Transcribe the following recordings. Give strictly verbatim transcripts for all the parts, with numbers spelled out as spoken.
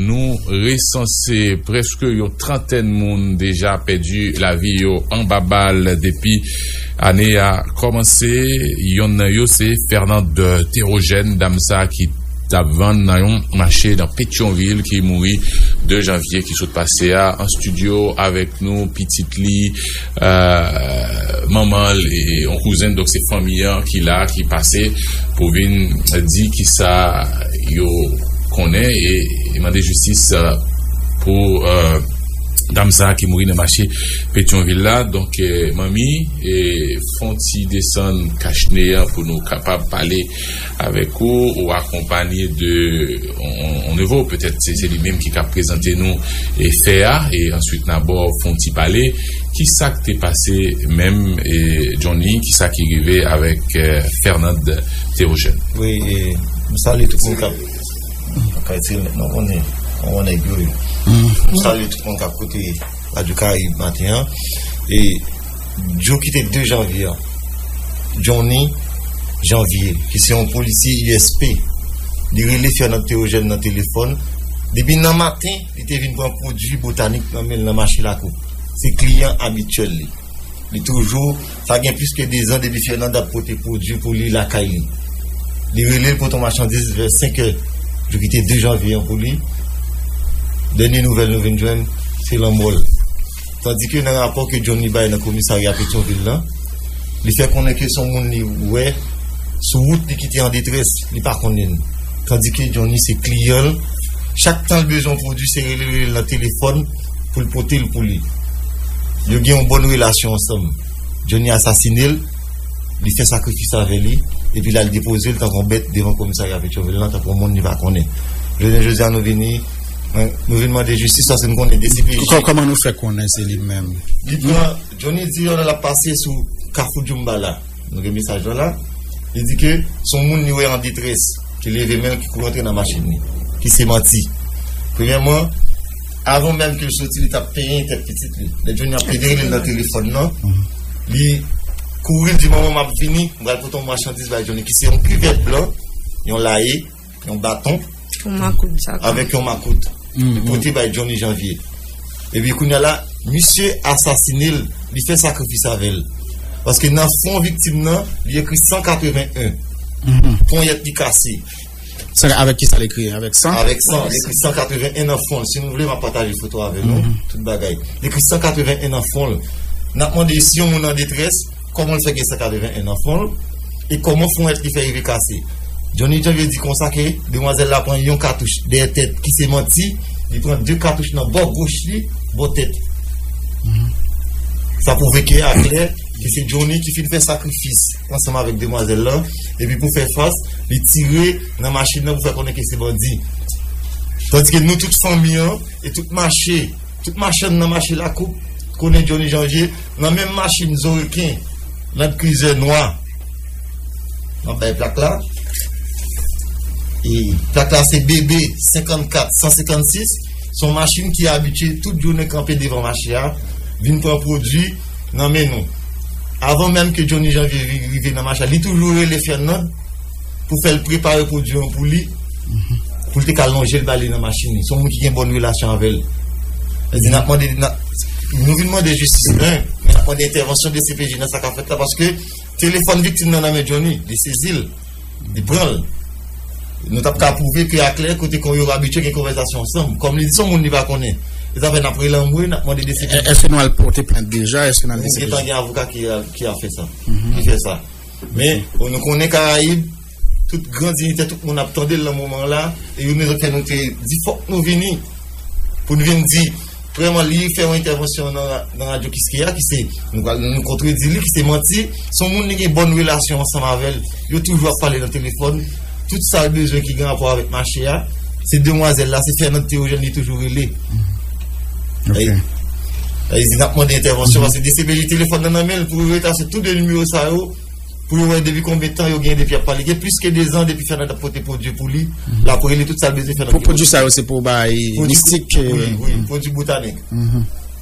Nou resanse prèske yon trantèn moun deja pèdi lavi yo anba bal depi ane a kòmanse. Yonn nan yo se Fernand Terogène, dam sa ki t ap vann nan yon mache nan Petyonvil, ki mouri de janvye ki sot pase a. An estidyo avèk nou, pitit li, euh, manman l e yon kouzen, donk se fanmi an ki la, ki pase pou vin di kisa yo konnen e mande jistis, euh, pou, euh, dam sa ki mouri nan mache Petyonvil la. Donk, euh, manmi, e fè yon ti desann kachne an pou nou kapab pale avèk ou, ou akonpanye de yon, yon nevo, petèt se, se li menm ki ka prezante nou e fè a, e answit n a ba w fè yon ti pale. Kisa k te pase menm, e, Johnny, kisa ki rive avèk, e, Fernand Terogène? Wi, e, m salye tout moun k ap, kay tire mèt nan konnen, konnen nèg yo ye. M salye tout moun k ap koute Radyo Karayib maten an. E, jou ki te de janvye an, Johnny Janvier, ki se yon polisye U S P, li rele Fernand Terogène nan telefòn. Depi nan maten, li te vin pran pwodui botanik nan men l nan mache Lakoup. Se kliyan abityèl li. Li toujou, sa gen plis ke de zan depi Fernand ap pote pwodui pou li lakay li. Li rele l pote yon machandiz vè senk è, jou ki te de janvye an pou li. Dènye nouvèl nou vin jwenn, se lanmò l. Tandike nan rapò ke Johnny bay nan komisarya Petyonvil lan, li fè konnen ke se yon moun li wè sou wout li ki te an detrès, li pa konnen l. Tandike Johnny se kliyan l, chak tan l bezwen yon pwodui, se rele l, rele l nan telefòn pou l pote l pou li. Yo gen yon bòn relasyon ansanm. Johnny asasine l, li fè sakrifis avè li, epi l al depoze l tankou yon bèt devan komisarya Petyonvil lan, tankou yon moun li pa konnen. Jounen jodi a, nou vini, nou vin mande jistis, paske nou konnen D C P J. Kò-, kòman nou fè konnen se li menm? Li pran, Johnny di, lè l ap pase sou Kafou Djoumba la, nou gen mesaj la la, li di ke se yon moun li wè an detrès, ki leve men l, ki kouri antre nan machin li, ki se manti. Premyèman, avan menm ke l soti, li t ap penyen tèt pitit li. Lè Johnny ap rele l nan telefòn nan, li kouri, li di, "Manman, m ap vini, m pral pote yon machandiz bay Johnny," ki se yon kivèt blan, yon laye, yon baton, yon makout, sa, avèk yon makout. Li pote bay Johnny Janvier. Epi kounye a la, misye asasine l, li fè sakrifis avè l. Paske nan fwon viktim nan, li ekri san katreven en. Ponyèt li kase. Sa, avèk ki sa l ekri? Avèk san? Avèk san. Li ekri san katreven en nan fwon l. Si nou vle, m ap pataje foto avè nou, tout bagay. Li ekri san katreven en nan fwon l. N ap mande si yon moun an detrès, kòman l fè gen san katreven en nan fwon l? E kòman fwon èt li fè rive kase? Johnny Janvier di konsa ke demwazèl la pran yon katouch dèyè tèt, ki se manti, li pran de katouch nan bò goch li, bò tèt. Sa pwouve ke aklè ke se Johnny ki fin fè sakrifis ansanm avèk demwazèl lan, epi pou fè fas, li tire nan machin nan pou fè konnen ke se bandi. Tandike nou tout fanmi an e tout mache, tout machann nan mache Lakoup konnen Johnny Janvier nan menm machin zo reken, Land Cruiser nwa. M ap bay plak la. E plak la se B B senkannkat san senkannsis. Se yon machin ki abitye tout jounen kanpe devan mache a, vin pran pwodui nan men nou. Avan menm ke Johnny Janvier vi-, rive nan mache a, li toujou rele Fernand pou fè l prepare pwodui an pou li, pou l te ka lonje l ba li nan machin li. Se yon moun ki gen bòn relasyon avè l. Sa di, n ap mande, n ap, nou vin mande jistis, en, n ap mande entèvansyon D C P J nan sa k ap fèt la, paske telefòn viktim nan nan men Johnny, li sezi l, li pran l. Nou t ap ka pwouve ke aklè kote kon yo abitye gen konvèsasyon ansanm. Kòm li di se yon moun li pa konnen. E sa fè n ap rele anmwe, n ap mande D C P J. Èske nou al pote plent deja? Èske n al D C P J? Nou gentan gen avoka ki, ki ap fè sa. Ki fè sa. Men, bon, nou konnen Karayib, tout gran diyitè, tout moun ap tande l nan moman la, e youn nan rezon fè nou te di fòk nou vini, pou n vin di, premyèman, li fè yon entèvansyon nan, nan radyo Kiskeya, ki se, nou pral, nou kontredi li, ki se manti, se yon moun li gen bòn relasyon ansanm avè l, yo toujou ap pale nan telefòn, tout sa l bezwen ki gen rapò avèk mache a, se demwazèl la, se Fernand Terogène li toujou rele. Ok. E, e, n ap mande entèvansyon, paske D C P J telefòn nan nan men l, pou yo retrase tou de nimewo sa yo, pou yo wè depi konbyen tan yo gen depi y ap pale. Gen plis ke de zan depi Fernand ap pote pwodui pou li. L ap rele tout sa l bezwen Fernand. Pou pwodui sa yo, se pou bay mistik, wi, wi, pwodui botanik.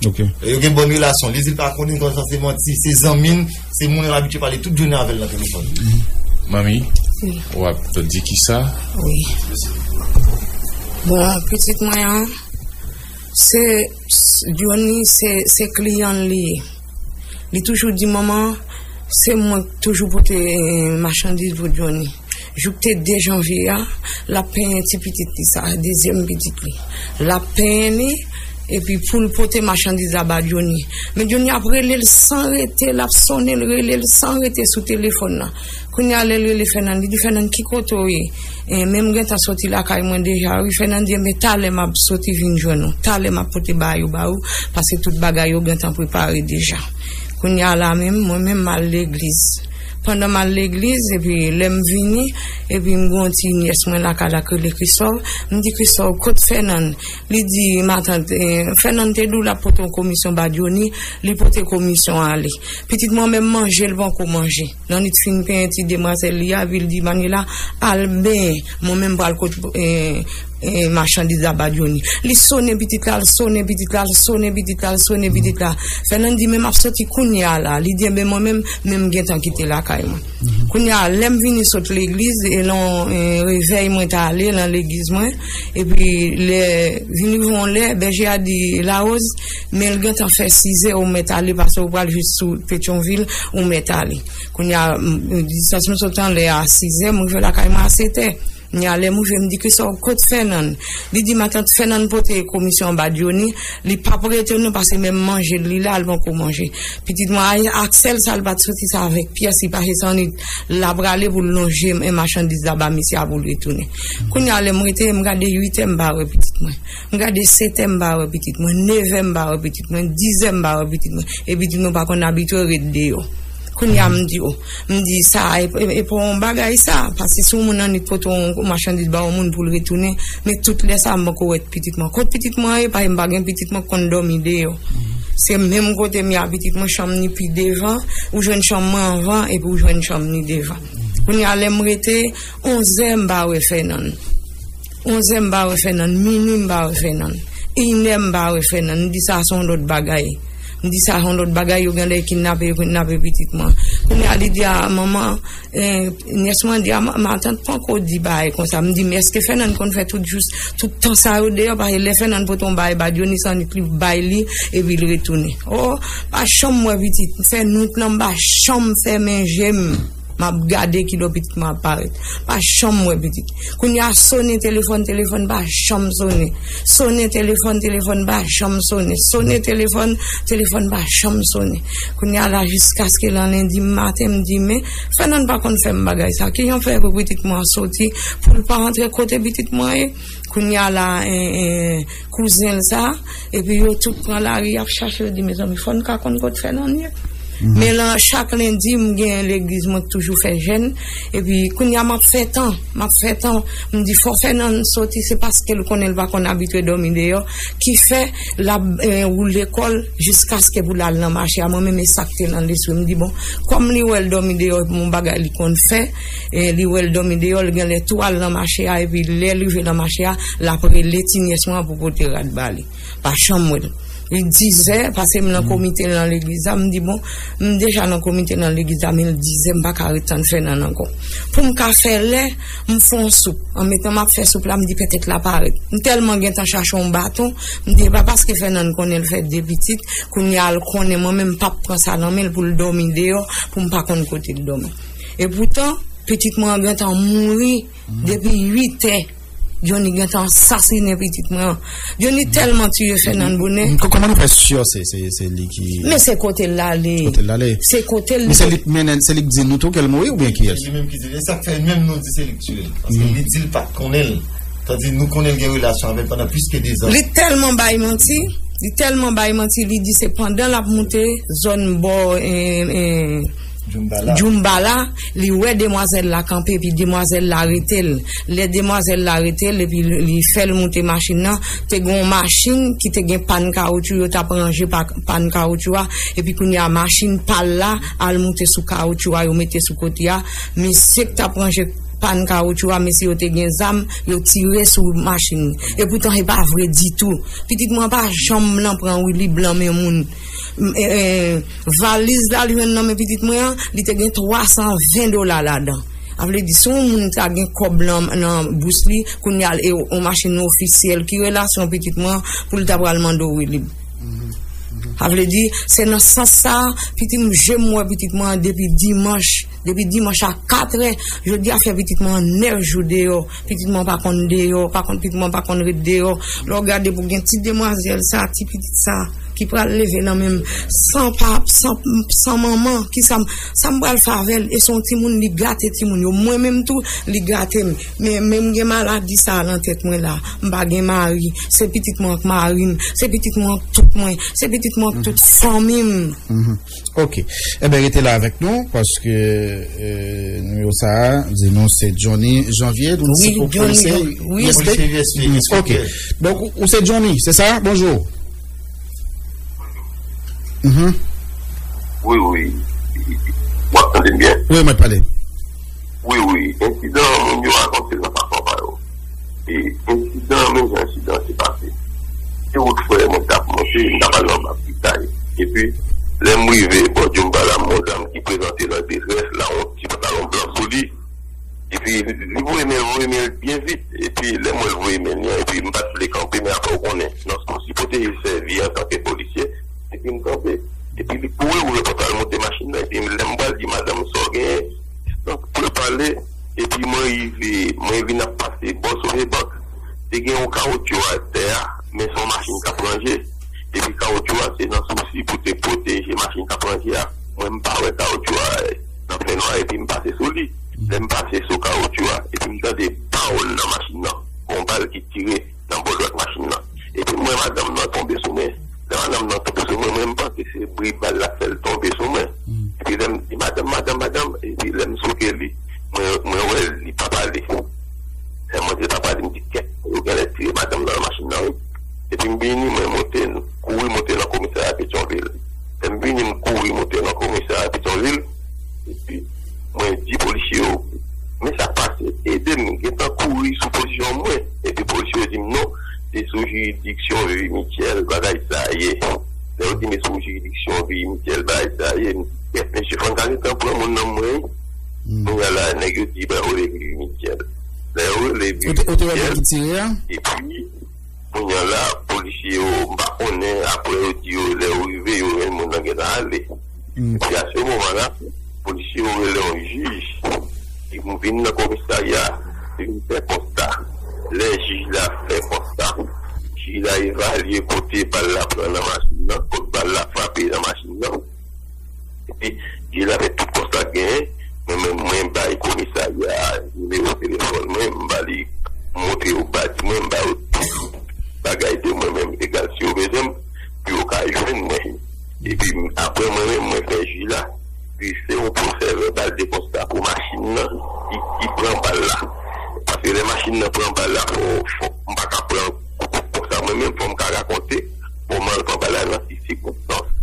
Ok. E yo gen bòn relasyon. Li di l pa konnen, konsa se manti. Se zanmi l, se moun l abitye pale tout jounen avè l nan telefòn. Manmi, w ap di kisa? Wi. Bon, pitit mwen an, se, s- Johnny, se, se kliyan l li ye. Li toujou di, "Manman, se mwen k toujou pote eh, machandiz pou Johnny." Jouk te de janvye a, l ap penyen ti pitit li sa, dezyèm pitit li. L ap penyen li, epi pou l pote machandiz la ba Johnny. Men Johnny ap rele l san rete, l ap sonnen l, rele l san rete sou telefòn nan. Kounye a, lè l rele Fènann, li di, "Fènann, ki kote w ye?" "Eh, men m gentan soti lakay mwen deja, wi." Fènann di, "Enben, talè m ap soti vin jwenn ou. Talè m ap pote bagay yo ba ou, paske tout bagay yo gentan prepare deja." Kounye a la menm, mwen menm, m al legliz. Pandan m al legliz, epi lè m vini, epi m gen yon ti nyès mwen lakay la k rele Kristòv. M di, "Kristòv, kot Fènann?" Li di, "Matant, eh, Fènann te di w l ap pote yon komisyon ba Johnny, li pote komisyon ale." Pitit mwen menm manje, l poko manje. Nan li t fin penyen ti demwazèl li a, epi l di, "Manuela, al benyen, mwen menm pral kot eh, eh, machandiz la ba Johnny." Li sonnen pitit la, l sonnen pitit la, l sonnen pitit la, l sonnen pitit la. Fènann di, "Men m ap soti kounye a la." Li di, "Enben, mwen menm, men m gentan kite lakay mwen." Kounye a, lè m vini sot legliz, e lan eh, revèy mwen t ale nan legliz mwen, epi lè vin rive yon lè, bèje a di, "Larose, men l gentan fè sizè, ou mèt ale, paske ou pral jis sou Petyonvil, ou mèt ale." Kounye a, m- distans m sot anlè a sizè, m rive lakay mwen a setè. Kounye a, lè m rive, m di, "Kristòv, kot Fènann?" Li di, "Matant, Fènann pote komisyon anba Johnny, li p ap rete non, paske menm manje li la, l poko manje." Pitit mwen a, ak sèl sa l pa t soti, se avèk pyès li, paske se annik l ap rale pou l lonje m- machandiz la ba misye a pou l retounen. Kounye a, lè m rete, m gade uitè, m pa wè pitit mwen. M gade setè, m pa wè pitit mwen. Nevè, m pa wè pitit mwen. Dizè, m pa wè pitit mwen. E pitit mwen pa konn abitye ret deyò. Kounye a, m di, "O, m di, sa, e, e, e pa yon bagay sa, paske si yon moun annik pote yon machandiz ba yon moun pou l retounen, men tout lè sa, m poko wè pitit mwen. Kot pitit mwen ye? Paske m pa gen pitit mwen k konn dòmi deyò." Se menm kote m ye a, pitit mwen, chanm ni pi devan, ou jwenn chanm mwen anvan, epi ou jwenn chanm ni devan. Kounye a, lè m rete, onzè, m pa wè Fènann. Onzè, m pa wè Fènann. Minui, m pa wè Fènann. Inè, m pa wè Fènann. M di, "Sa se yon lòt bagay." M di, "Sa se yon lòt bagay, yo genlè kidnape, yo kidnape pitit mwen." Kounye a, li di, "A, manman, eh, nyès mwen di, a, ma- matant poko di bagay konsa." M di, "Men èske Fènann konn fè tout jous, tout tan sa yo deyò?" Paske lè Fènann pote yon bagay ba Johnny, se annik li bay li, epi l retounen. O, pa janm wè pitit. M fè nwit lan, m pa janm fèmen je m. M ap gade kilè pitit mwen ap parèt. Pa janm wè pitit. Kounye a, sonnen telefòn, telefòn pa janm sonnen. Sonnen telefòn, telefòn pa janm sonnen. Sonnen telefòn, telefòn pa janm sonnen. Kounye a la, jiskaske lan lendi maten, m di, "Men, Fènann pa konn fè m bagay sa. Kijan fè pou pitit mwen soti, pou l pa antre kote pitit mwen ye?" Kounye a la, en, en, kouzen l sa, epi yo tout pran lari, y ap chache, yo di, "Mezanmi, fò n ka konn kot Fènann ye." Men lan, chak lendi, m gen legliz mwen k toujou fè jèn, epi kounye a, m ap fè tan, m ap fè tan, m di, "Fò Fènann soti, se paske l konnen l pa konn abitye dòmi deyò, ki fè l ap eh, woule kò l jiskaske pou l al nan mache a." Mwen menm, e sa k te nan lespri m, m di, "Bon, kòm li wè l dòmi deyò, epi yon bagay li konn fè, eh, li wè l dòmi deyò, l genlè tou al nan mache a, epi lè l rive nan mache a, l ap rele ti nyès mwen an pou pote rad ba li." Pa janm wè l. Li dizè, paske m nan komite nan legliz la, m di, "Bon, m deja nan komite nan legliz la, men l dizè, m pa ka ret tann Fènann ankò. Pou m ka fè lè, m fè yon soup. Anmentan m ap fè soup la, m di, petèt l ap parèt." M tèlman gentan chache yon baton, m di, "E pa paske Fènann konnen l fè de pitit, kounye a l konnen mwen menm m p ap pran sa nan men l pou l dòmi deyò, pou m pa konn kote l dòmi." E poutan, pitit mwen an gentan mouri depi uitè. Johnny gentan sasinen pitit mwen an. Johnny tèlman tiye Fènann bonè. Kòman nou fè si se, se, se li ki... Men se kote l ale. Kote l ale. Se kote l... Men se li k mennen, se li k di nou tou ke l mouri oubyen kiyès? Se li menm ki di l. E sa k fè menm nou di se li k tiye l. Paske li di l pa t konnen l. Tandi nou konnen l gen relasyon avè l pandan plis ke de zan. Li tèlman bay manti, li tèlman bay manti, li di se pandan l ap moute zòn bò, eh, eh, Djoumbala. Djoumbala, li wè demwazèl la kanpe, epi demwazèl la rete l. Lè demwazèl la rete l, epi li, li fè l moute machin nan, te gen yon machin ki te gen pàn kawoutchou, yo t ap ranje pa, pàn kawoutchou a, epi kounye a machin pa l la al moute sou kawoutchou a, yo mete sou kote a. Mesye k t ap ranje pàn kawoutchou a, mesye yo te gen zam, yo tire sou machin. E poutan, e pa vre ditou. Pitit mwen pa janm lan pran wili blan men moun. M, e, e, valiz la l jwenn nan men pitit mwen an, li te gen twa san ven dola ladan. Sa vle di, si yon moun ta gen kòb nan, nan bous li, kounye a, e yon machin ofisyèl, ki relasyon pitit mwen pou l ta pral mande w wi li? Sa vle di, se nan sans sa, pitit m, je m wè pitit mwen depi dimanch, depi dimanch a katrè, jodi a fè pitit mwen nèf jou deyò, pitit mwen pa konn deyò, pa konn, pitit mwen pa konn ret deyò. Lè w gade pou gen ti demwazèl sa, ti pitit sa, ki pral leve nan men m, san pa, san, san manman, ki sa m, sa m pral fè avè l, e se yon timoun, li gate timoun yo, mwen menm tou, li gate m, men, men m gen maladi sa nan tèt mwen la, m pa gen mari, se pitit mwen ak mari m, se pitit mwen ak tout mwen, se pitit mwen ak tout fanmi m. Ok. Ebyen, rete la avèk nou, paske euh, nimewo sa a, di nou se Johnny Janvier, nou se polisye wi, Ok. Donk, ou se Johnny, se sa? Bonjou. Wi, wi. W ap tande m byen? Wi, mwen pale. Wi, wi. Ensidan, moun yo avanse nan fason pa yo. E ensidan, men jan ensidan se pase. Se wout frè mwen t ap monte, m t ap al nan Baptistay. Epi, lè m rive, Bondye m pale a m, yon zam ki prezante nan detrès, la yon ti pantalon blan sou li. Epi, li voye men l, voye men l byen vit. Epi, lè m wè l voye men li an, epi m pa t vle kanpe, men apre w konnen, nan sans li pote sèvi antanke polisye, epi m kanpe. Epi, li kouri ouvè pòt la, l monte machin nan, epi lè m pral di madanm sa w genyen, distans pou yo pale, epi mwen rive, mwen vin ap pase bò Sogebank. Te gen yon kawotchou atè a, men se yon machin k ap ranje. Epi kawotchou a, se nan sousi pou te pwoteje machin k ap ranje a. Mwen, m pa wè kawotchou a nan fènwa, epi m pase sou li. Lè m pase sou kawotchou a, epi m tande pawòl nan machin nan. Gon bal ki tire nan bò dwat machin nan. Epi m wè madanm nan tonbe sou mwen. Lè madanm nan tonbe sou mwen, mwen, m panse se bri bal la k fè l tonbe sou mwen. Epi lè m di, madanm, madanm, madanm, epi lè m souke li, mwen, mwen wè li pa pale. Lè mwen di l pa pale, m di, kèt, yo genlè tire madanm nan nan machin nan, wi. Epi m vini, mwen monte, kouri monte nan komisarya Petyonvil. Lè m vini, m kouri monte nan komisarya Petyonvil. Epi, mwen di polisye yo, men sa k pase, ede m, gentan kouri sou pozisyon mwen. Epi polisye yo di m non, se sou jiridiksyon Vi Mityèl bagay sa a ye. Lè yo di m se sou jiridiksyon Vi Mityèl bagay sa a ye, m di, kèt, mesye, fò n ka gentan pran moun nan mwen. Kounye a la, nèg yo di, ben, rele Vi Mityèl. Lè yo rele Vi Mityèl, epi, kounye a la, polisye yo, m pa konnen, apre yo di yo, lè yo rive, yo jwenn moun nan gentan ale. Epi a se moman la, polisye yo rele yon jij ki vin nan komisarya, li vin fè konsta. Lè jij la fè konsta, jij la evalye kote bal la pran nan machin nan, kote bal la frape nan machin nan. Epi, jij la fè tout konsta k genyen, mwen menm, mwen bay komisarya a nimewo telefòn mwen, m ba li, montre yo badj mwen, m ba yo tout bagay de mwen menm, egal si yo bezwen m, pou yo ka jwenn mwen. Epi, apre mwen menm, mwen fè jij la, li se yon pwosè vèbal de konsta pou machin nan ki, ki pran bal la. Paske lè machin nan pran bal la, fò, fò, m pa ka pran konsa mwen menm, fò m ka rakonte kòman l pran bal la nan ki sikonstans.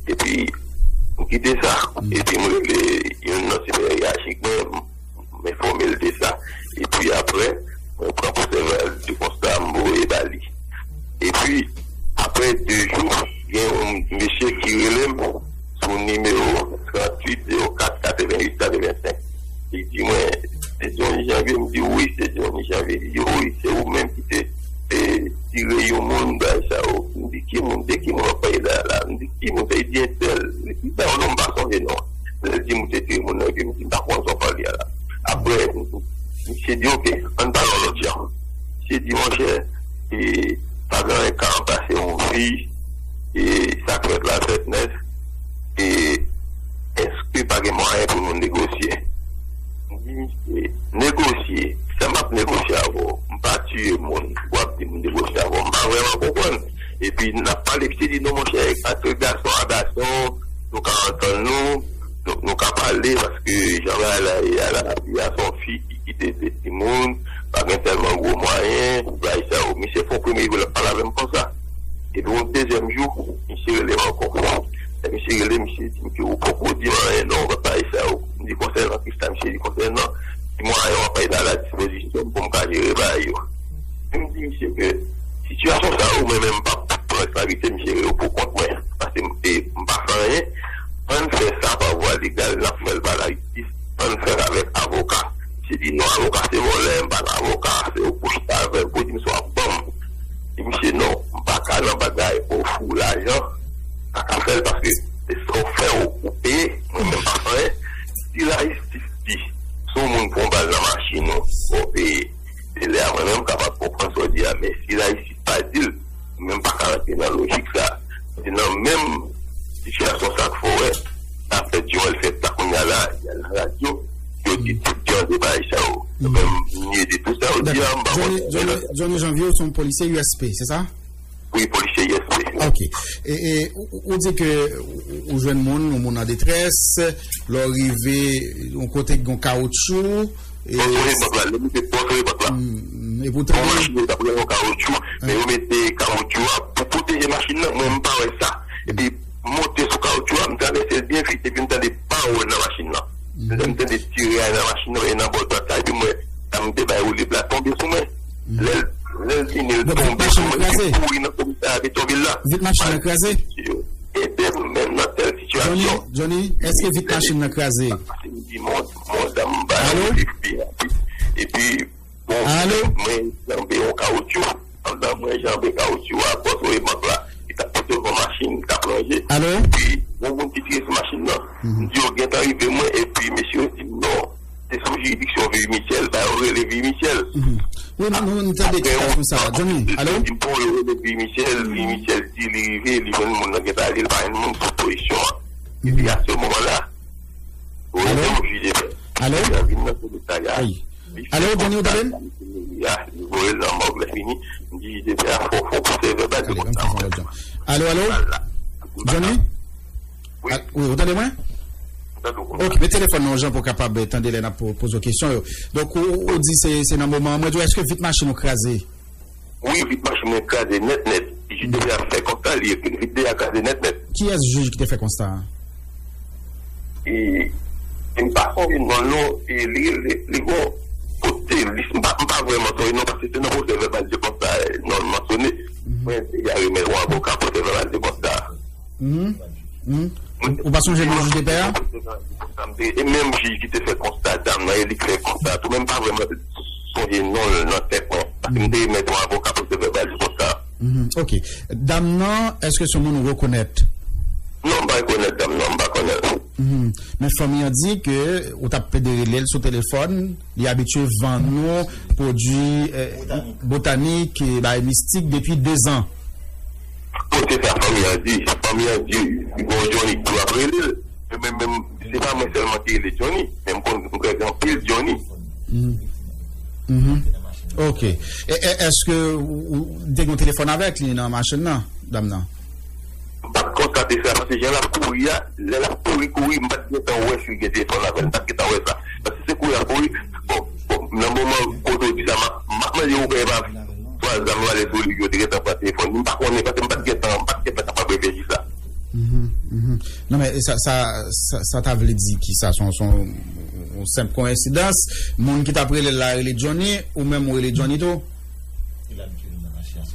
Epi, m kite sa, epi m rele youn nan siperyè yeyachik mwen, m enfòme l de sa. Epi apre, mwen pran pwosè vèbal de konsta, m voye ba li. Epi, apre de jou, gen yon mesye ki rele m sou nimewo tranntuit zewo kat katreventuit katrevensenk. Li di mwen, se Johnny Janvier? M di, wi, se Johnny Janvier. Li di, wi, se ou menm ki te, te tire yon moun, bagay sa yo. M di, ki moun? De ki moun w ap pale la, la? M di, ki moun sa? Li di, entèl. Li di, sa yon non, m pa sonje non an. Lè l di m ou te tire moun nan, epi m di, m pa konn sa w pale a la. Apre, misye di, oke, ann pale yon lòt jan. Misye di, monchè, e, pa gen anyen k ka ranplase yon vi, e, sa k fèt la fèt nèt, e, èske pa gen mwayen pou nou negosye? M di misye, negosye? Sa m ap negosye avè w? M pa tiye moun, w ap di m negosye avè w? M pa vrèman konprann. Epi n ap pale, misye di, non, monchè, antre gason a gason, nou ka antann nou, nou, nou ka pale, paske jan bagay la ye a la, fi a se yon fi ki kite de timoun, pa gen tèlman gwo mwayen, bagay sa yo. Misye fè yon premye jou, l ap pale avè m konsa. Epi yon dezyèm jou, misye rele m ankò. Lè misye rele, misye di m ke ou poko di m anyen non, w ap pale sa yo. M di konsènan kisa? Misye di konsènan ki mwayen w ap pale la, la dispozisyon m pou m ka jere bagay yo. M di misye ke sitiyasyon sa yo, mwen menm m p ap pran responsablite m jere yo pou kont mwen, paske m, e, m pa fè anyen. Ann fè sa pa vwa legal, n ap fè l pa lajistis, ann fè l avèk avoka. Avoka se vòlè, m pa nan avoka, se ou pou chita avè l, pou di m sa w ap ban m. Di misye non, m pa ka nan bagay pou ofri w lajan, m pa ka fè l paske se sa w fè, ou, ou peye, mwen menm pa fè anyen. Si lajistis di, si yon moun pran bal nan machin ou, ou peye. Se lè a mwen menm m kapab konprann sa w di a, men si lajistis pa di l, mwen menm pa ka rantre nan lojik sa. Se nan menm sitiyasyon sa k fè w wè, sa fèt Joel fèt sa kounye a la, y al nan radyo, yo di tout jan de bagay sa yo. Mwen menm, m nye de tout sa yo di a, m pa Johnny, konnen. Johnny, Johnny Janvier, ou se yon polisye U S P, se sa? Wi, polisye U S P. Ok. E, e, ou, ou di ke ou, ou jwenn moun, yon moun an detrès, lè w rive yon kote ki gen kawotchou, e Bò sou rebòk la, lè m te bò sou rebòk la. Mm, e pou Yon tande machin yo t ap rele yon kawotchou, men yo mete kawotchou a pou pwoteje machin nan, mwen m pa wè sa. Epi m monte sou kawotchou a, m travèse l byen vit, epi m tande pawòl nan machin nan. M tande tiray nan machin nan, e nan bò dwat la, epi m wè dam m te bay woulib la tonbe sou mwen. Lè l, lè l vini, l Donk, vit tonbe machin sou nan mwen, kraze? Li kouri nan komisarya Petyonvil la. Vit machin nan kraze? Ede m menm nan tèl Johnny, sitiyasyon. Johnny, èske vit machin nan kraze? Paske m di, mon, mon dam m bay Alo? Woulib byen rapid. Epi, bon, Alo? Mwen janbe yon kawotchou. Pandan mwen janbe kawotchou a, bò sou rebòk la, li t ap pote yon machin, li t ap lonje. Alo? Epi, yon moun ki tire sou machin nan. M di yo gentan rive mwen, epi mesye yo di m non. Se sou jiridiksyon Vivi Michel, ba yo rele Vivi Michel. Mhm. Wi, nou, nou, nou tande Apre, eksplikasyon sa a. Johnny, alo? Di m pou yo rele Vivi Michel, Vivi Michel di li rive, li jwenn moun nan gentan ale, li pa jwenn moun sou pozisyon an. Epi, a se moman la, Alo? Alo? Alo, Johnny, ou tande m? Ya, li voye l nan mòg, lè fini, m di, "Jezi, fè a fò, fò pwosè vèbal de kont sa." Alo, alo? Johnny? Wi. A, wi, ou tande mwen? M tande w. Ok, met telefòn nan yon jan pou w kapab, eh, tande lè n ap po-, poze w kesyon yo. Donk, ou, ou di se, se nan moman an, mwen di w, èske vit machin ou kraze? Wi, vit machin mwen kraze nèt, nèt. Jij te fè konsta, li ekri vit deja kraze nèt, nèt. Kiyès jij ki te fè konsta a? E, e m pa sonje non l non, e li, li, li gon kote, li, m pa, m pa vrèman sonje non, paske se nan pwosè vèbal de konsta, eh, non l mansyone. Mwen deja remèt yon avoka pwosè vèbal de konsta. Mhm. Mhm. Ou pa sonje non jij de pè a? E menm jij ki te fè konsta dam nan, e li k fè konsta tou, men m pa vrèman sonje non l nan tèt mwen. Paske m te remèt yon avoka pwosè vèbal de konsta. Mhm. Ok. Dam nan, èske se yon moun ou rekonèt? Non, m pa rekonèt dam nan, m pa konnen l. Mhm. Men fanmi an di ke ou t ap plede rele l sou telefòn, li abitye vann nou pwodui, eh, botanik, eh, bagay mistik depi dezan. Bon, se sa fanmi an di. Fanmi an di, bon, Johnny tou ap rele l. Men, men, men, se pa mwen sèlman ki rele Johnny, men m konn, m konnen anpil Johnny. Mhm. Mhm. Ok. E, e, èske ou, ou te gen telefòn avèk li nan machin nan, dam nan? M pa t konstate sa, paske jan l ap kouri a, lè l ap kouri, kouri, m pa t gentan wè si l gen telefòn avè l, m pa t gentan wè sa. Paske se kouri l ap kouri, bon, bon, nan moman kote w di sa, m ap, m ap mande w, ou kwè pa twa zam yo ale sou li, yo te gentan pran telefòn li. M pa konnen, paske m pa t gentan, m pa t gentan kapab reflechi sa. Mhm, mhm. Non, men sa, sa, sa, sa ta vle di ki sa? Se yon, se yon, yon senp koyensidans. Moun ki t ap rele l la rele Johnny, ou menm ou rele Johnny tou?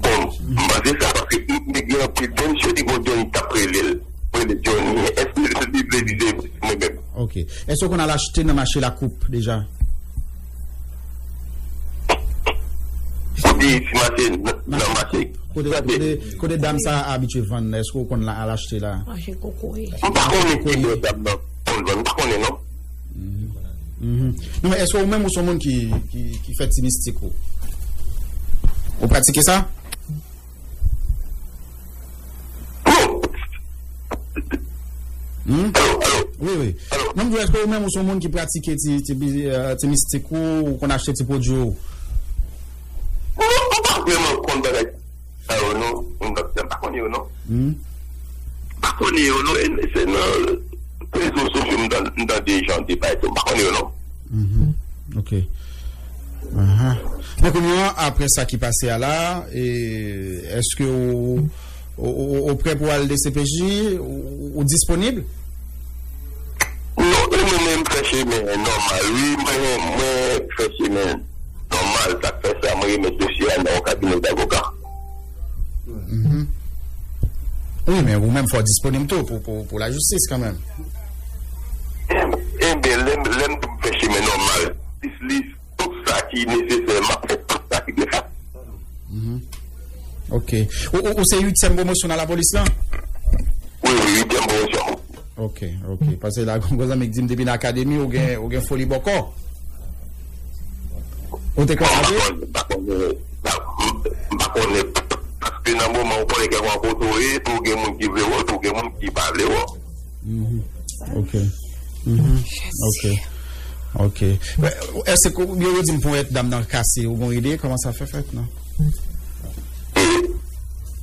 Bon, m panse sa, paske m, m te gen anpil Johnny, se te gon Johnny k t ap rele l. Rele Johnny, èske li vle di se mwen menm? Ok. Èske w konn al achte nan mache Lakoup deja? Ou di ti mache nan, nan mache. Kote, kote, kote dam sa a abitye vann, èske w konn la, al achte la? Mache kokoye. M pa konnen ki bò dam nan konn vann, m pa konnen non. Mhm. Mhm. Non, men èske ou menm ou se yon moun ki, ki, ki fè ti mistik ou? Ou pratike sa? Hmm? Alo, alo. Wi, wi. Alo. Non, m di, èske ou menm ou se yon moun ki pratike ti, ti, bi- eh, ti mistik ou, ou konn achte ti pwodui ou? Non, m pa vrèman konn bagay sa yo, non. M pa, m pa konnen yo, non. Hmm? M pa konnen yo, non. E se nan rezo sosyo m tan- m tande jan de bagay sa yo. M pa konnen yo, non. Mhm. Ok. Aha. Men kounye a, apre sa ki pase a la, e, èske ou, ou, ou, ou prè pou al D C P J? Ou, ou disponib? Non, e mwen menm fè chemen nòmal, wi, mwen, mwen fè chemen nòmal, sa k fè sa, mwen remèt dosye a nan yon kabinè davoka. Mhm. Wi, men ou menm fò w disponib tou pou, pou, pou lajistis kanmenm. Enben, lè, lè m fè chemen nòmal, plis li, tout Ok. Ou, ou, ou se uityèm pwomosyon nan lapolis lan? Wi, wi, uityèm pwomosyon. Ok, ok. Paske la, gon zanmi k di m depi nan akademi, ou gen, ou gen foli bòkò. Ou te kwè sa vre? M pa konnen, m pa konnen, m pa konnen. Paske nan moman ou konnen kèk fwa kote w ye, tou gen moun ki vle wè w, tou gen moun ki pa vle wè w. Mhm. Ok. Mhm. Ok. Ok. Èske yo di m pou yon dam nan kase, ou gon ide kòman sa fè fèt, non? E,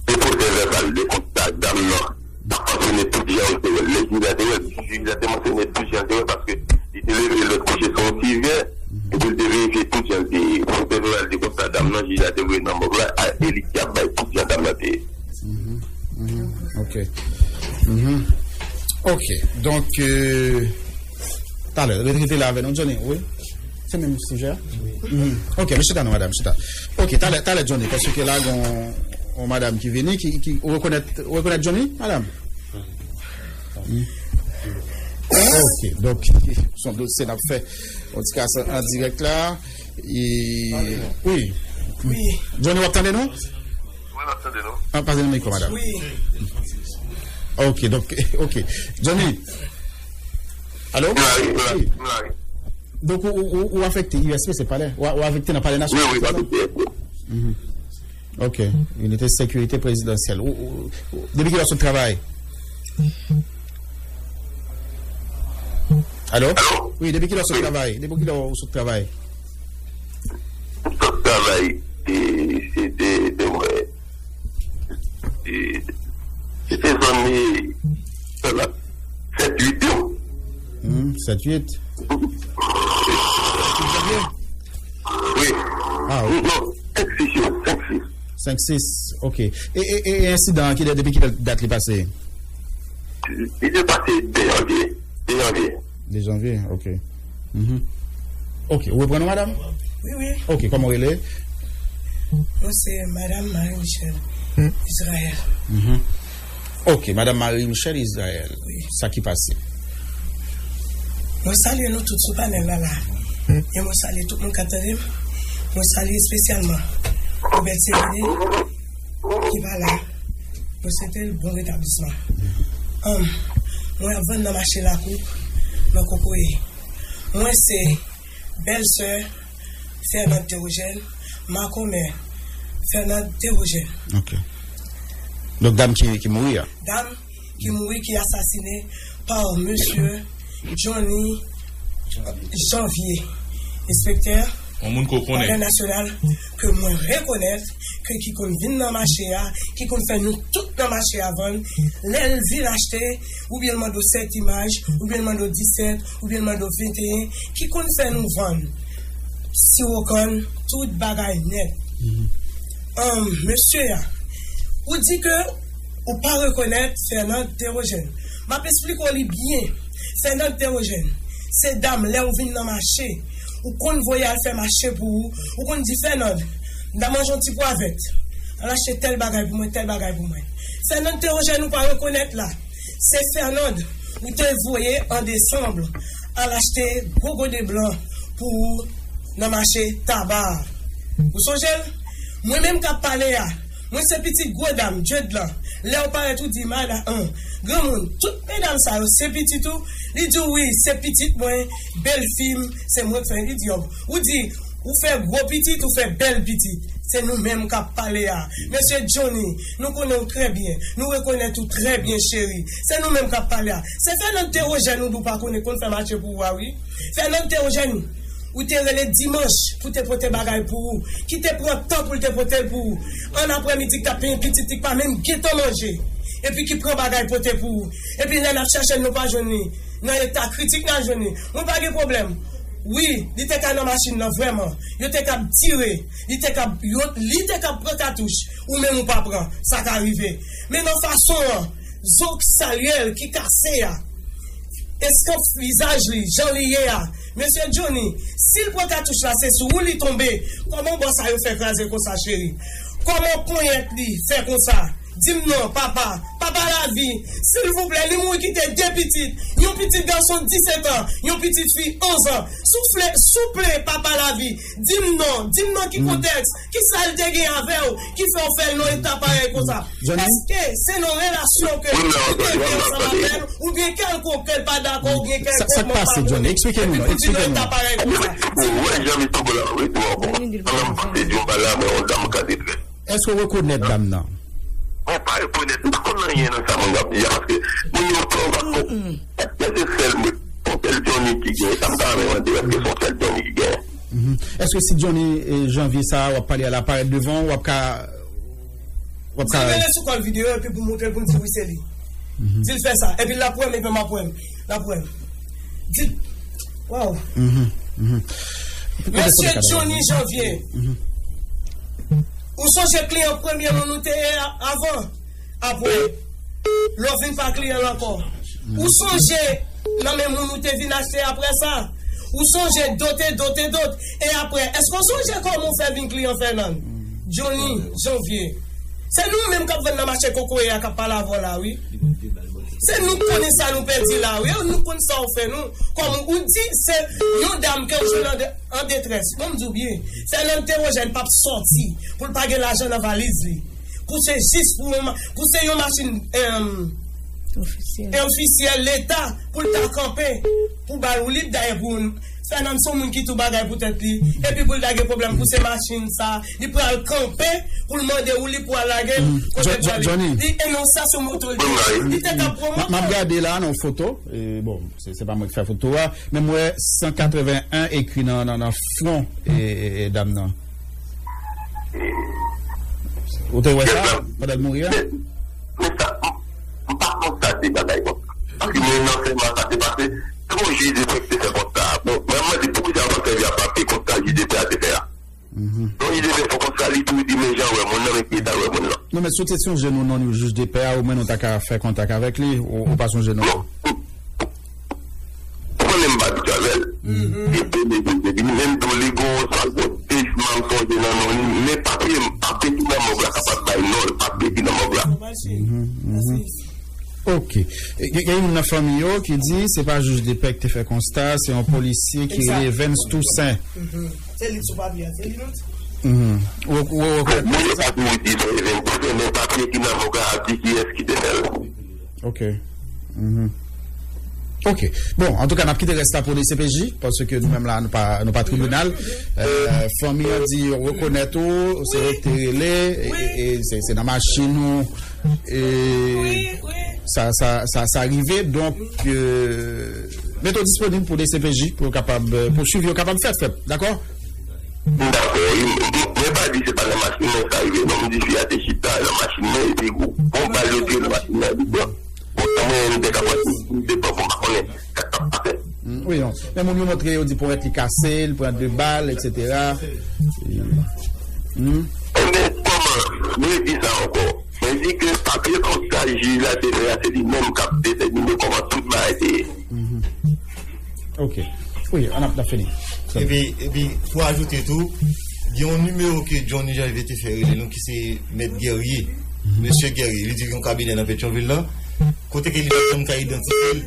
e pwosè vèbal de kont sa dam nan, t ap mansyone tout jan l te wè l. Lè jij la te wè l, jij la te mansyone tout jan l te wè l, paske li te leve lòt kouche sou yon ti vè, epi l te verifye tout jan l te ye. Pwosè vèbal de kont sa dam nan, jij la te voye nan mòg la, a, e li ki ap bay tout jan dam nan te ye. Mhm. Mhm. Ok. Mhm. Ok. Donk, euh, talè, rete la avè nou, Johnny, wi? Se menm sijè a? Mhm. Ok, nou chita non, madam, chita. Ok, talè, talè, Johnny, paske la, gon, gon madam ki vini, ki, ki, ou rekonèt, ou rekonèt Johnny, madam? Mhm. Ok, donk, se yon dosye n ap fè. An tou ka, an dirèk la. E, wi. Wi. Johnny, w ap tande nou? Wi, m ap tande nou. Ah, pase nan mikwo, madam. Wi. Ok, donk, ok. Johnny. Alo? M la, wi, m la, wi. M la, wi. Donk, ou, ou, ou, ou afekte U S P, se palè? Ou, ou afekte nan palè nasyonal, wi, wi, m afekte. Mhm. Ok. Inite sekirite prezidansyèl. Ou, ou, ou, depi kilè w sot travay? Alo? Alo? Wi, depi kilè w sot travay? Depi kilè w sot travay? M sot travay, e, se te, te mwen, e, se te zòn, e, sèt uit yo. Hmm, sèt uit. Wi. Ah, ok. Non, senk sis yo, senk sis. Senk sis, ok. E, e, e ensidan an, ki, depi ki dat li pase? Li te pase de janvye. De janvye. De janvye, ok. Mhm. Ok, ou reprann nou, madam? Wi, wi. Ok, kòman w rele? Mwen se Madam Marie Michel Israël. Mhm. Ok, Madam Marie Michel Israël. Wi. Sa ki pase? Mwen salye nou tout sou panèl la la. E mwen salye tout moun k ap tande m. Mwen salye espesyalman Obed Severi ki pa la. Mwen swete l bon retablisman. Anm, mwen ap vann nan mache Lakou, nan Kokoye. Mwen se bèlsè Fernand Théogène, makomè Fernand Théogène. Ok. Donk, dam ki, ki mouri a? Dam ki mouri, ki asasine pa mesye Johnny Janvier, enspektè yon moun ke w konnen, palè nasyonal, ke mwen rekonèt, ke ki konn vin nan mache a, ki konn fè nou tout nan mache a vann. Lè l vin achte, oubyen l mande w sèt imaj, oubyen l mande w disèt, oubyen l mande w venteyen, ki konn fè nou vann siwo kann, tout bagay nèt. Ann, mesye a, ou di ke ou pa rekonèt Fernand Théogène. M ap esplike w li byen. Fernand Théogène, se dam, lè ou vin nan mache, ou konn voye al fè mache pou ou, ou konn di, Fernand, m ta manje yon ti pwa vèt. Al achte tèl bagay pou mwen, tèl bagay pou mwen. Fernand Théogène, ou pa rekonèt la. Se Fernand ou te voye an desanm al achte gwo gode blan pou ou nan mache Taba a. Ou sonje l? Mwen menm k ap pale a, mwen se pitit gwo dam, Dye Dlan. Lè w parèt, ou di, madan, an, granmoun, tout medam sa yo, se pitit ou? Li di w, wi, se pitit mwen, bèlfi m, se mwen k fè. Li di, o, ou di, ou fè gwo pitit, ou fè bèl pitit. Se nou menm k ap pale a. Mesye Johnny, nou konnen w trè byen. Nou rekonèt ou trè byen, cheri. Se nou menm k ap pale a. Se Fernand Théogène ou di w pa konnen, konn fè mache pou ou a, wi. Fernand Théogène, ou te rele dimanch pou te pote bagay pou ou, ki te pran tan pou l te pote l pou ou. An aprèmidi, ki t ap penyen pitit li, ki pa menm gentan manje, epi ki pran bagay pote pou ou. Epi lè n ap chèche l, nou pa jwenn li. Nan eta kritik n al jwenn li. Mwen pa gen pwoblèm. Wi, li te ka nan machin nan vrèman. Yo te ka ap tire. Li te ka ap, yo, li te ka ap pran katouch. Ou menm ou pa pran. Sa ka rive. Men nan fason an, zo k salye l ki kase a, eskanp vizaj li, jan li ye a. Mesye Johnny, si l pran katouch la, se sou ou li tonbe. Kòman bò sa yo fè kraze konsa, cheri? Kòman ponyèt li fè konsa? Di m non, papa. Papa Lavi, silvouplè, li mouri kite de pitit, yon pitit gason disèt an, yon pitit fi onz an. Soufle, souple, Papa Lavi, di m non, di m nan ki kontèks, ki sa l te gen avè w, ki fè w fè l nan eta parèy konsa. Èske se nan relasyon ke li te gen ansanm avè l, oubyen kèlkonk ke l pa dakò, oubyen kèlkonk manman, epi pou l nan eta parèy konsa? Ou wè jan misye la, wi, tou ankò. Pandan m pase di yon bagay la, men yon dam ka detrès. Èske w rekonèt dam nan? Mwen pa rekonèt, m pa konn anyen nan sa moun ap di a, paske moun yo fè yon pakò. Èske se sèl mwen, se sèl Johnny ki gen? Sa m ta renmen mande, èske se yon sèl Johnny ki gen? Mhm. Èske si Johnny, eh, Janvye sa a, w ap pale a la parèt devan w, w ap ka, w ap ka. Di l rele sou kòl videyo epi pou montre l pou m di wi se li. Mhm. Di l fè sa. Epi l ap wè m, epi m ap wè l. L ap wè m. Di, waw. Mhm, mhm. Mesye Johnny Janvye. Mhm. Ou sonje kliyan premye moun ou te ye a-, avan? Apre, lè w vin pa kliyan l ankò. Ou sonje nan men moun ou te vin achte apre sa? Ou sonje dot e dot e dot? E apre, èske w sonje kòman w fè vin kliyan Fernand? Johnny Janvye. Se nou menm k ap vann nan mache kokoye a k ap pale avè w la, wi. Se nou k konnen sa nou pèdi la, wi. Nou konn sa w fè nou. Kòm ou di, se yon dam ke w jwenn an de-, an detrès. Bon, m di w byen, Fernand Théogène p ap sòti pou l pa gen lajan nan valiz li. Pou se jis pou yon ma-, pou se yon machin, em, ofisyèl, ofisyèl Leta pou l ta kanpe, pou ba l woulib dayè pou yon Fernand se yon moun ki tou bagay pou tèt li, epi pou l ta gen pwoblèm pou se machin sa, li pral kanpe pou l mande woulib pou al lage l kote l prale. Li enonse sou moto l te ye, li te ka pran moto. M ap gade la nan foto, e, bon, se, se pa mwen ki fè foto a, men m wè san katreven en ekri nan, nan, nan fwon, e, e, e dam nan. Ou te wè sa pandan l mouri a? Men sa, m, m pa konstate bagay konsa. Paske mwen nan fè mal sa te pase, se yon jij de pè ki te fè konstat. Bon, mwen, mwen di, poukisa yo pa sèvi ak papye konstat jij de pè a te fè a? Mhm. Yon jij de pè fè konstat, li tou di, men jan wè moun nan, men ki eta wè moun nan. Non, men si w te sonje non, non, jij de pè a, omwen nou ta ka fè kontak avèk li, ou, ou pa sonje non? Non. Ou konnen m pa abitye avè l. Mhm. Se premye jou l te vini, men m tou li gon sa, gon te, m sonje nan non li, men papye, papye ki nan mòg la kapab bay non l, papye ki nan mòg la. Mhm, mhm. Ok. E, gen, gen youn nan fanmi yo ki di se pa jij de pè ki te fè konsta, se yon polisye ki rele Evens Toussaint. Mhm. Se li sou papye a, se li nou di. Mhm. Ou, ou, ou rekonèt sa? Bon, moun yo pa toujou di se Evens Toussaint, men papye ki nan mòg la ap di kiyès ki te fè l. Ok. Mhm. Ok. Bon, antouka, n ap kite rès la pou D C P J, paske nou menm la, nou pa, nou pa tribinal. Euh, fanmi an di yo rekonèt ou, se ou ki te rele, e, e, e se, se nan machin ou, e sa, sa, sa, sa rive. Donk, euh, mete w disponib pou D C P J, pou yo kapab, euh, pou swivi yo kapab fèt, fèt. Dakò? M dakò, wi. M, m, mwen pa di se pa nan machin nan sa rive, non. M di fi a te chita nan machin nan, epi gon, gon bal yo tire nan machin nan, epi bon, bon, sa mwen, m te ka pran ti, ti devan pou m pa konnen sa k ap pase. Mm, wi, non. Men moun yo montre yo di ponyèt li kase, li pran de bal, et cetera. Mm. Enben, kòman? Mwen di sa ankò. Mwen di ke papye konstat jij la te fè a, se li menm k ap detèmine kòman tout bagay te ye. Mhm. Ok. Wi, an ap, n ap fini. Epi, epi, pou ajoute tou, gen yon nimewo ke Johnny Janvier te fè rele nou, ki se Mèt Guerrier. Mhm. Mesye Guerrier, li di gen yon kabinè nan Petyonvil la. Kote ke li pa janm ka idantifye l.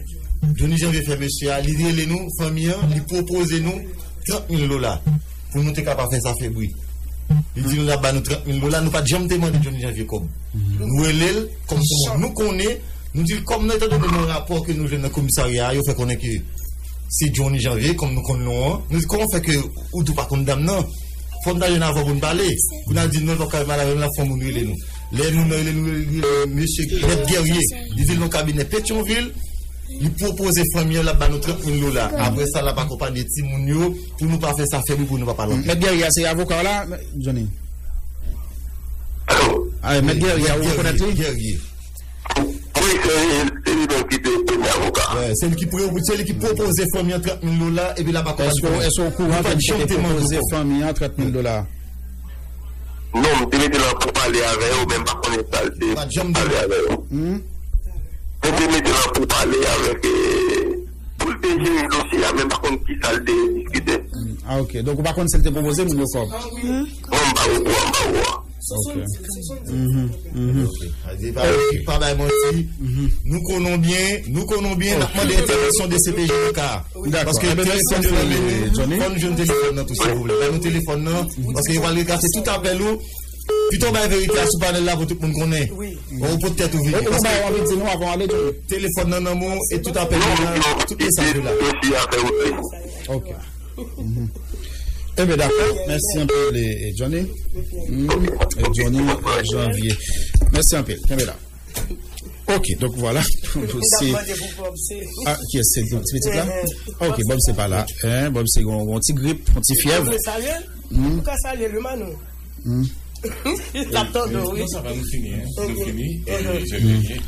Johnny Janvier fè mesye a, li rele nou, fanmi an, li pwopoze nou trant mil dola pou nou te kapab fè zafè bri. Li di nou l ap ba nou trant mil dola, nou pa t janm te mande Johnny Janvier kòb. Nou rele l, kòm nou konnen, nou di l kòm nou, etandone nan rapò ke nou jwenn nan komisarya a, yo fè konnen ke se Johnny Janvier, kòm nou konn non an. Nou di, kòman fè ke ou di w pa konn dam nan? Fò n ta jwenn avè w pou n pale. Pou n al di l non, l p ap ka mal avè nou, l ap fè yon moun rele nou. Lè moun nan rele nou, rele mesye Mèt Guerrier. Li di l nan kabinè Petyonvil, li pwopoze fanmi an, l ap ba nou trant mil dola. Apre sa, l ap akonpanye timoun yo pou nou pa fè zafè bri, pou nou pa pale anpil. Mèt Guerrier a se avoka w la, Johnny? Alo? Ah, Mèt Guerrier a, ou rekonèt li? Guerrier. Wi, se, se li menm ki te premye avoka. Wè, se li ki pre-, se li ki pwopoze fanmi an trant mil dola, epi l ap akonpanye fanmi an. Èske, èske w okouran ke li te pwopoze fanmi an trant mil dola? Non, m te mete l an pou pale avè yo, men m pa konnen sa l te pale avè yo. Hmm? Mwen te mete l an pou pale avèk, eh, pou l te jere dosye a, men m pa konn ki sa l te diskite. Hmm, ah, ok. Donk, ou pa konn si l te pwopoze moun yo kòb? Non, m pa okouran, m pa okouran. Ok. Mhm, mhm. Ok. Sa vle di, pa, pa bay manti. Mhm. Nou konnen w byen, nou konnen w byen, n ap mande entèvansyon D C P J K. Dakò. Paske telefòn yo nan men nou, fò n jwenn telefòn nan tou, silvouplè. Ban nou telefòn nan, paske yo pral retrase tout apèl ou. Pito w bay verite a sou panèl la pou tout moun konnen. Wi. Ou pot tèt ou vini. Ou bay anvi di nou avan w ale, Johnny. Telefòn nan nan men w e tout apèl yo la, tout mesaj yo la. Ok. Mhm. Ebyen, dakò. Mèsi anpil, e, e, Johnny. Mhm. E, Johnny, e, Janvier. Mèsi anpil. Kenbe la. Ok, donk vwala. Se, ah, kiyès se ti pitit la? Ok, Bob se pa la. Hein, Bob se yon, yon ti grip, yon ti fyèv. Ou ka salye l, wi, Manou. Hmm. L ap tande w, wi. Non, sa va, nou fini, hein. Nou fini, e, je reviens.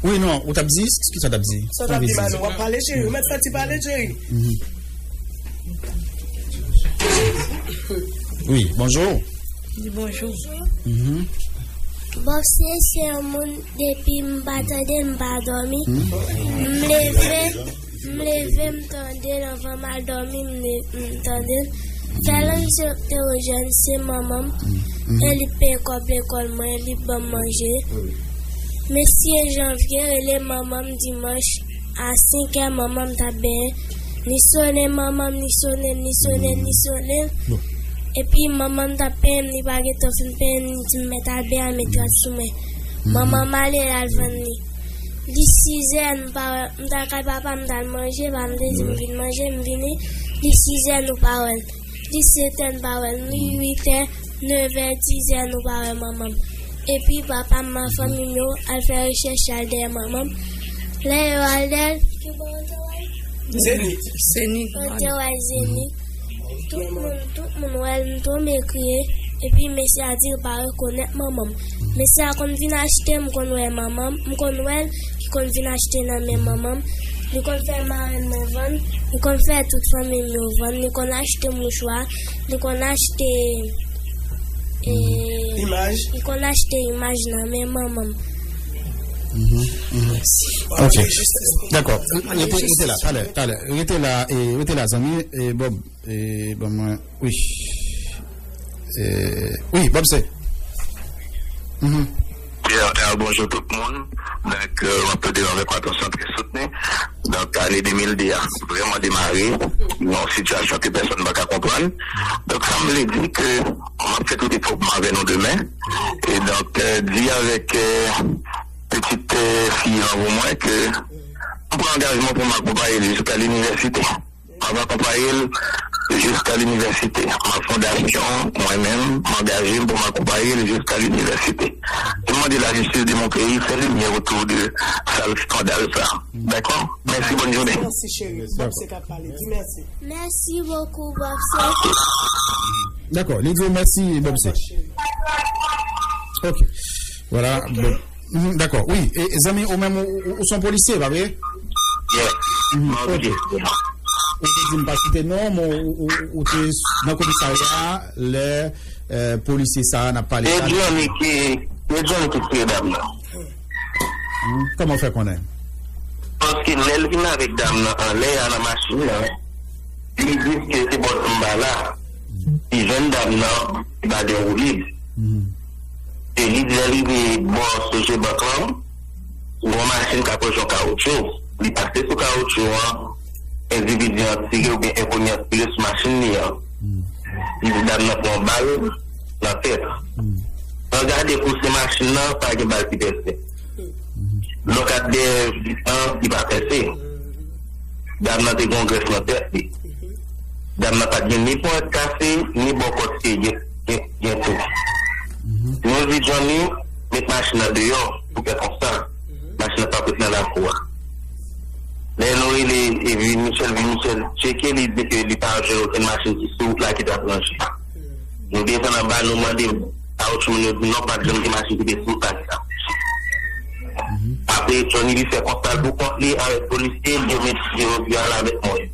Wi, non, ou t ap di, kisa w t ap di? Sa w t ap di, Manou? W ap pale, cheri. Ou mèt santi pale, cheri. Mhm. Wi, bonjou. Di bonjou. Mhm. Bòksè se yon moun, depi m pa tande l, m pa dòmi. Mhm. M leve, m leve, m tande l anvan m al dòmi, m le-, m tande l. Fè lang se te rejwenn se manman m, e li peye kòb lekòl mwen, li ban m manje. Mesye Janvye rele manman m dimanch a senkè, manman m t ap benyen. Li sonnen manman m, li sonnen l, li sonnen l, li sonnen l. Epi manman m t ap penyen m, li pa gentan fin penyen m, li di m mèt al benyen, al met rad sou mwen. Manman m ale, l al vann li. Li sizè, m pa wè, m t al kay papa m, m t al manje, papa m te di m vin manje, m vini. Li sizè, nou pa wè l. Li setè, n pa wè l. Li witè, nevè, dizè, nou pa wè manman m. Epi papa m ak fanmi m yo al fè rechèch, al dèyè manman m. Lè yo al dèyè l, ki bò yo te wè l? Zenith. Zenith. Yo te wè l Zenith. Tout moun, tout moun wè l, m tonbe kriye. Epi mesye a di l pa rekonèt manman m. Mesye a konn vin achte, m konn wè manman m, m konn wè l ki konn vin achte nan men manman m. Li konn fè marenn mwen vann, li konn fè tout fanmi m yo vann, li konn achte mouchwa, li konn achte, e, imaj. Li konn achte imaj nan men manman m. Mhm, mhm. Ok. Dakò. Rete, rete la, talè, talè. Rete la, e, rete la, zanmi. E, Bob, e, ban mwen, wi. E, wi, Bob se. Mhm. Pierre, bonjou tout moun. Donk, euh, m ap tande avèk atansyon, trè soutni. Donk, ane de mil de a vrèman demare nan yon sitiyasyon ke pèsonn pa ka konprann. Donk, sa m vle di ke m ap fè tout efò pou m avè nou demen. E donk, euh, di avèk, euh, pitit, euh, fi an pou mwen ke m pran angajman pou m akonpaye li jiska linivèsite. M ap akonpaye l jiska linivèsite. M ak fondasyon, mwen menm, m angaje m pou m akonpaye l jiska linivèsite. E m mande lajistis de mon peyi fè limyè otou de sal eskandal sa. Dakò? Mèsi, bòn jounen. Mèsi, cheri. Bob se k ap pale. Di mèsi. Mèsi bokou, Bob se. Dakò, li di w mèsi, Bob se. Ok. Vwala, bon. Mhm, dakò, wi. E, e, zanmi, ou menm, ou, ou, ou se yon polisye, pa vre? Yeah. Mhm, ok. Ou te di m pa site non, men ou, ou, ou, ou te nan komisarya a lè, euh, polisye sa a n ap pale la. Se Johnny ki, se Johnny ki tiye dam nan. Mhm, kòman w fè konnen? Paske lè l vin avèk dam nan anlè a nan machin nan, li di ke se bò anba la, li jwenn dam nan, li ba de woulib. Mhm. E li di lè li rive bò Sogebank lan, yon machin k ap rejon kawotchou. Li pase sou kawotchou an, endividi an tire oubyen enkoni an tire sou machin li an. Hmm. Li di dam nan pran bal nan tèt. Hmm. Lè w gade kouse machin nan, pa gen bal ki pèse. Hmm. Lè w gade vit lan, li pa pèse. Dam nan te gen yon grèf nan tèt li. Dam nan pa t gen ni ponyèt kase, ni bò kò t te gen, gen, gen tou. Mhm. Nou di Johnny met machin nan deyò pou fè konsa. Mhm. Machin nan pa pou t nan lakou a. Lè nou rele, e, Vi Michel, Vi Michel tcheke, li di ke li pa jwenn okenn machin ki sou wout la ki t ap ranje. Mhm. Nou desann anba, nou mande kawotchou moun yo di non, pa t janm gen machin ki te sou wout la ki t ap ranje. Mhm. Apre, Johnny li fè konsa l pou kont li avèk polisye, li yo met, yo, yo al avèk mwen.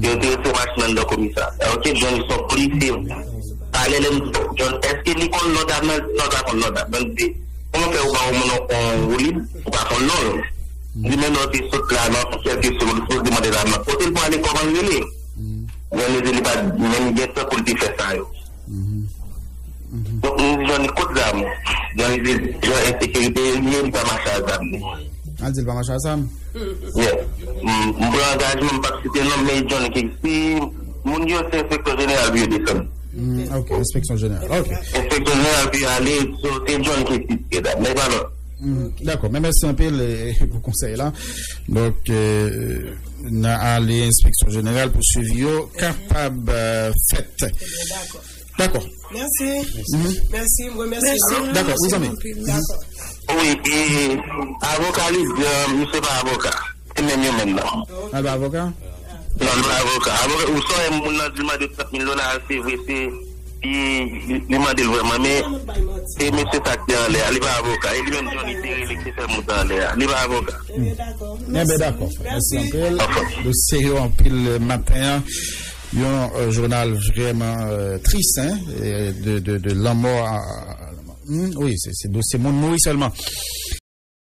Yo te retire machin nan anndan komisarya. Ok, Johnny se yon polisye. Talè lè m di Johnny, èske li konn non dam nan? Li di non, li pa konn non dam nan. Li di, kòman fè ou ba yon moun yon, yon woulib, ou pa konn non l? M di, men non, te sot la, nan kèlke segonn, ou sipoze mande dam nan kote l pou ale, kòman l rele? Johnny di li pa t menm gen tan pou l te fè sa yo. Mhm. Donk, nou di Johnny kot zam ou? Johnny di, Johnny ensekirite, li menm pa mache a zam li. Al di l pa mache a zam. Yeah. M m pran angajman, m p ap site non, men Johnny ki, si moun yo se enspektè jeneral pou yo desann. Mm, ok, enspeksyon jeneral. Ok. Enspektè jeneral pou yo ale, so, se Johnny ki site zam, men pa lòt. Mm, dakò, men mèsi anpil eh, pou konsèy la. Donk, eh, nan ale enspeksyon jeneral pou swivi yo kapab eh, fèt. Dakò. Mèsi. Mèsi, mwen mèsi. Dakò, wi zanmi. Dakò. Wi, e avoka li di, misye pa avoka. Se menm yo menm nan. Al pa avoka? Non, li pa avoka. Avoka, ou sonje moun nan di l mande trant mil dola, se vre, se li li mande l vrèman, men se mesye sa ki anlè a, li pa avoka. E li menm Johnny te rele ki te fè moun sa anlè a. Li pa avoka. Enben dakò, frè. Mèsi anpil. Dosye yo anpil maten an. Yon euh, jounal vrèman euh, tris, hein, euh, de, de, de lanmò. Hmm, wi, se, se dosye moun mouri sèlman.